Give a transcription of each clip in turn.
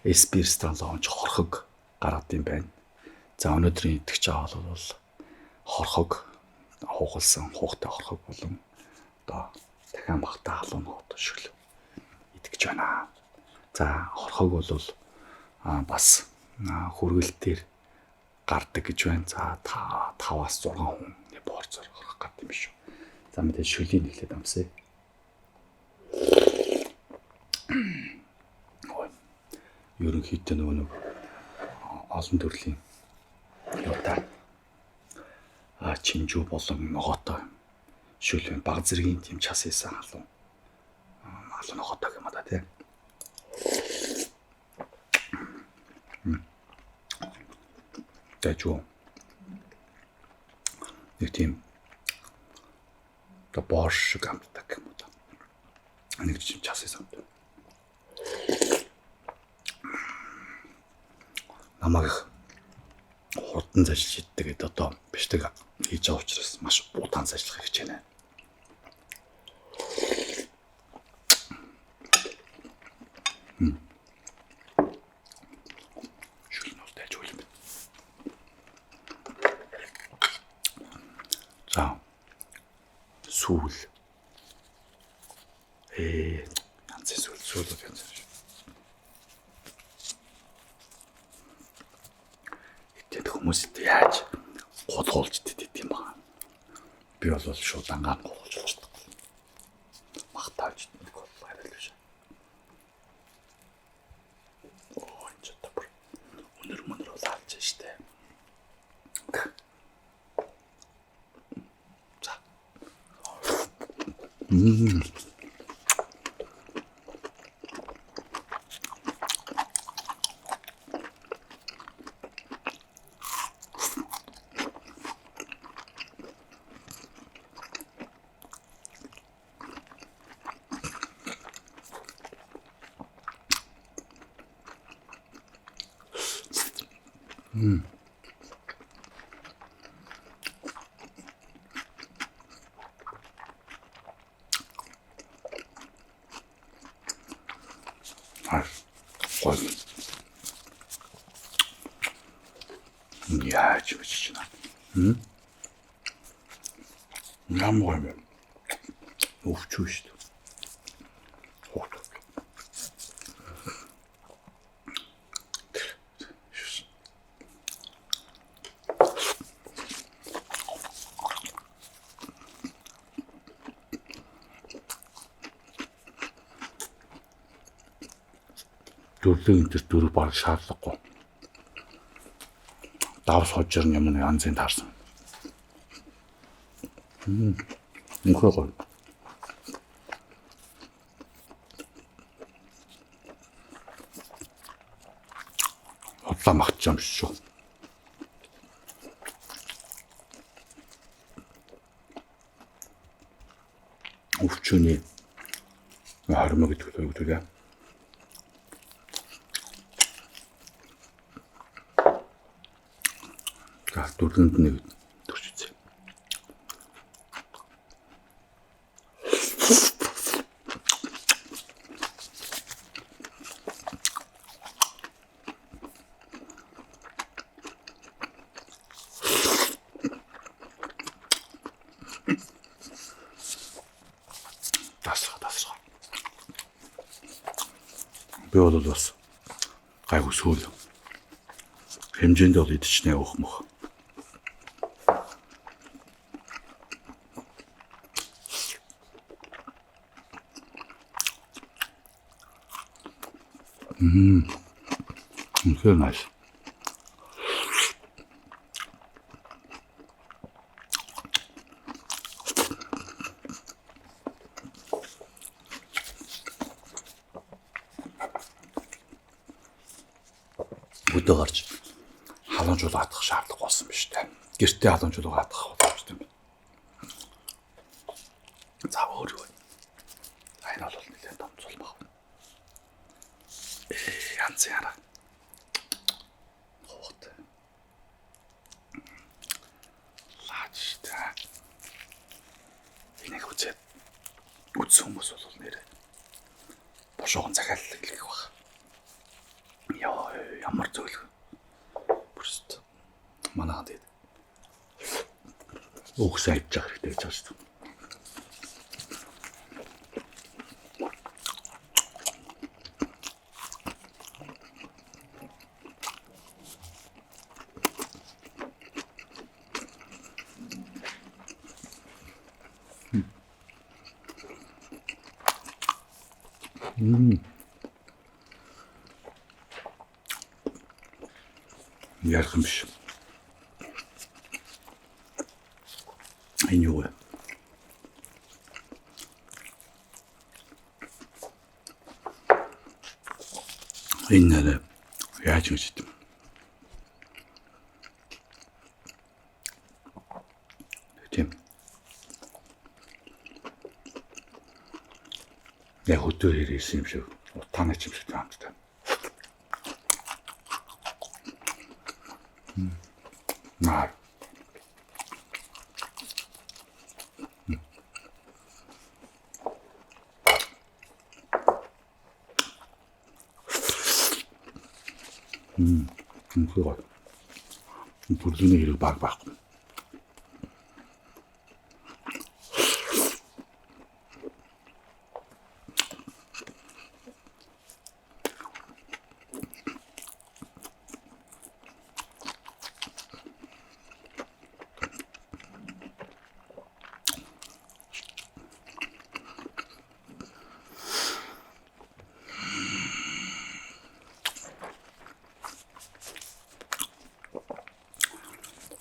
SB ресторан лаунж хорхог гаргад юм байна. За өнөөдрийн идэвч байгаа бол хорхог хугалсан хуухтай хорхог болон одоо дахиад махтай халуун ногоотой шөл идэвч байна. За хорхог бол бас хүргэлтээр гардаг гэж байна. За 5-аас 6 хүн борцоор хорхог гард юм шүү. За мэдээж шөлийн эхлээд амсъя. Ерөнхийдөө нөгөө нэг олон төрлийн юутай чинжүү болон ногоотой шөл байна. Баг зэргийн тийм час хийсэн халуун халуун ногоотой юм да тий. Тэжүү. Нэг тийм одоо борш шиг амтдаг юм уу да. Нэг тийм час хийсэн амт. Намайг их хурдан ажиллаж иддэг гэдэг одоо бичлэг хийж байгаа учраас маш удаан ажиллах хичээнэ. Шүл нь бол дайжгүй юм байна. За сүүл. Янз сүүл сүүл бол янз. Итэд хүмүүс яаж гулгуулж идэт юм бэ? Би бол шууд ангаан гулгуулж болчихдог. Махтааж идэх бол арай л биш. Оо энэ ч одоо бүр өнөр мөнөр бол алж штэ. За. Гоё. Яаж мэдэж байна? Ямар гоё юм бэ? Өвчүү шүү дээ. Дүрлэг энэ төр дөрөв баг шаардлагагүй. Давс хожир юм нэг янзын таарсан. Үнэхээр гоё. Хотлоо магтчих юм шүү. Өвчүүний хормоо гэдэг үг үү? За дүрлэнд нэг төрч үзье. Тасгаа тасгаа. Би бол бас гайгүй сүүл. Хэмжээнд бол идчихнэ өөх мөх. Үнэхээр nice. Өдөө гарч халуун чулуу хатах шаардлага болсон биз дээ. Гэртээ халуун чулуу хатах боломжтой юм байна. За өөр юу вэ? Энэ бол нэлээд том цул баг. Янз яра. Хуут. Лаач штэ. Энийг үзээд үзсэн хүмүүс бол нэр бошоогон захиалал хэлэх баг. Яа, ямар зөөлгөн. Бүрст. Манай ханд тэгээд угсаа идчих хэрэгтэй гэж байгаа шүү дээ. Ярих юм биш. Энэ юу вэ? Энэ нэрэ яаж ингэж идэв? Тийм. Яг хөдөө ирсэн юм шиг, утааны ч юм шиг амттай. Наа. Үнэхээр гоё. Бүрлүүний хэрэг баг байхгүй.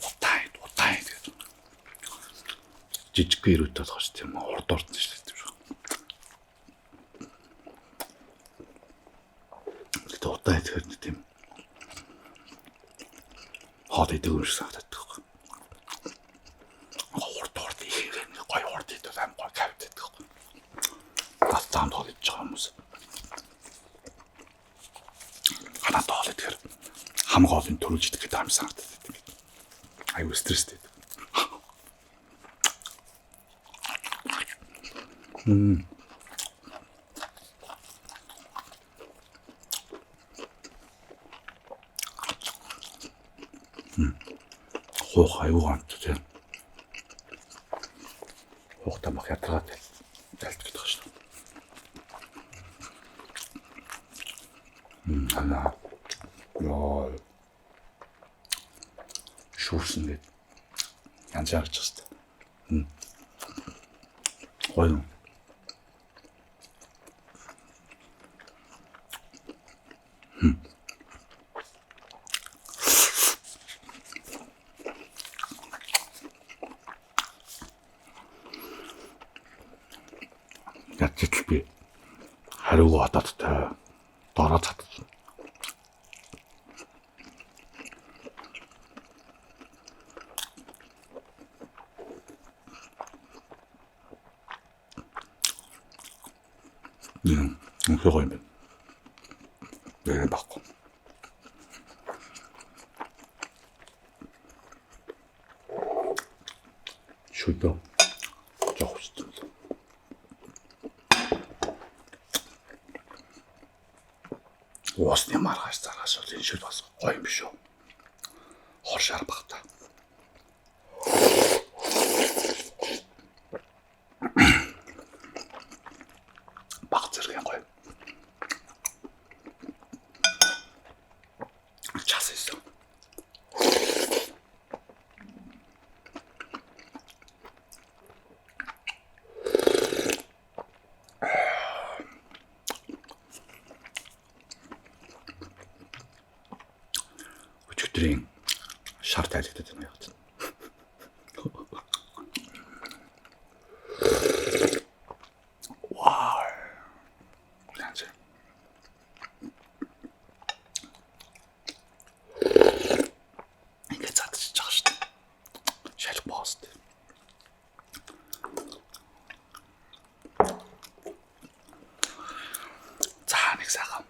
Удаан гэдэг. Жижиг гэрүүд болох шүү дээ. Урд урд шүү дээ. Гэтэ удаан идэхээр нэг тийм хоол идэг юм шиг санагдаад байхгүй. Урд урд ихээр нэг гоё урд идэл аим гоё кайф гэдэг байхгүй. Гал заамд хоол идэж байгаа хүмүүс. Ханаад хоол идэхээр хамаг хоолыг төрүүлж идэх гэдэг юм санагдаад байдаг. Аюу стресстэй. Хуух аюу амт тийм. Хуухтай мах ядаргаад зайлт гэдэг шин. Ана. Яа. Шүүрсэн гээд янз харж байгаа шүү. Гоё. Ядч би хариугаа одоодтой дороо цадчих. Үнэхээр гоё юм байна. Нэрээ баггүй. Шүдөө жоох хүссэн. Уусны маргааш заргаас бол энэ шүд бас гоё юм биш үү? Хор шар багта. Баг зэргийн гоё. Час исэн. Өчигдрийн шар тайлагдаад байна яг чинь. Вау. Янз. Ингээд задчих байгаа шүү дээ. Шалах боос дээ. За нэг сайхан.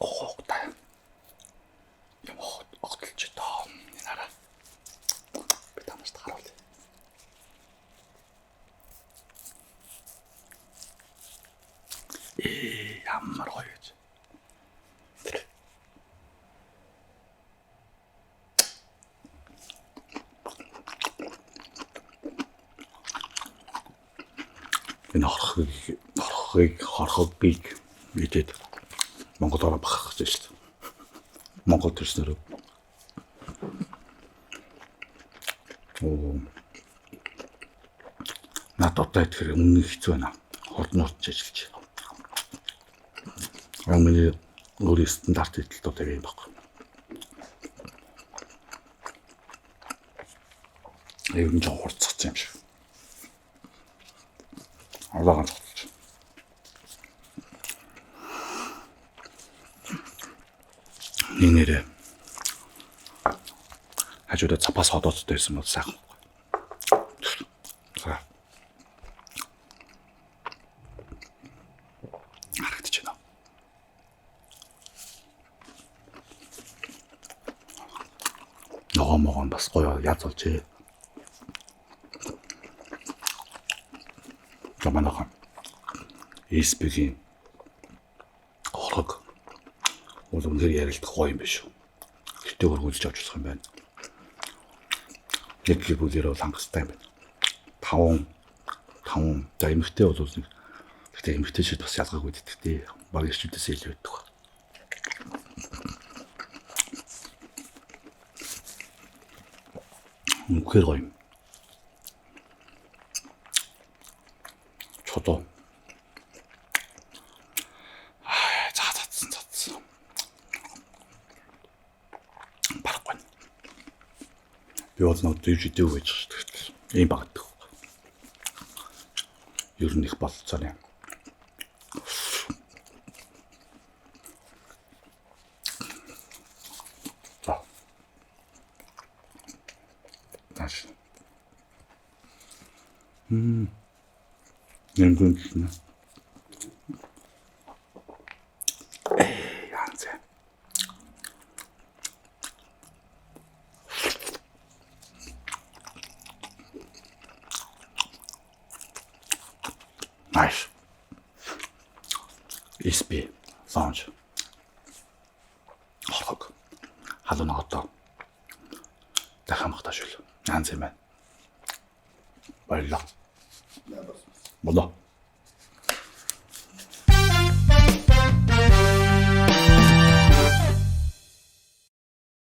Гоогтай. Юм огтлж доо. Энэ хараа. Би та нарт харуулъя. Ямар гоё гэж. Энэ хорхогийг идээд Монголоор бахарх гэж шүү дээ. Монгол төрснөрөө. Оо. Над одоо идэхээр үнэн хэцүү байна. Хурд нурж ажиллаж. Аа миний өөрийн стандарт идэлт одоо юм баг. Ер нь жоо хурцсан юм шиг. Одоо ганц хотолж. Нэг нэрээ хажуудаа цапаас ходоодтой байсан бол сайхан. За. Харагдаж байна. Ногоо могоон бас гоё яз болжээ. За манайхан SB-ийн хорог бол үнэхээр ярилдах гоё юм биш үү. Гэтэ өргүүлж авч болох юм байна. Нэг гэр бүлээр бол хангалттай юм байна. 5 за эмэгтэй бол нэг гэтэ эмэгтэйчүүд бас ялгаагүй дээ. Баг эрчүүдээс илүү байдаг. Үнэхээр гоё юм. Чодоо. Аа, за татсан. Барахгүй. Би бол нэг дүүж идэв гэж шүү дээ. Ийм багтдаг. Ер нь их болцоо юм. За. Тааш. Нэмгэн гэнэ. Янз. Nice. SB lounge. Хорхог. Халуун ногоотоо. Дахиад махтаа шүл. Янз юм байна. Баярлалаа. Болоо.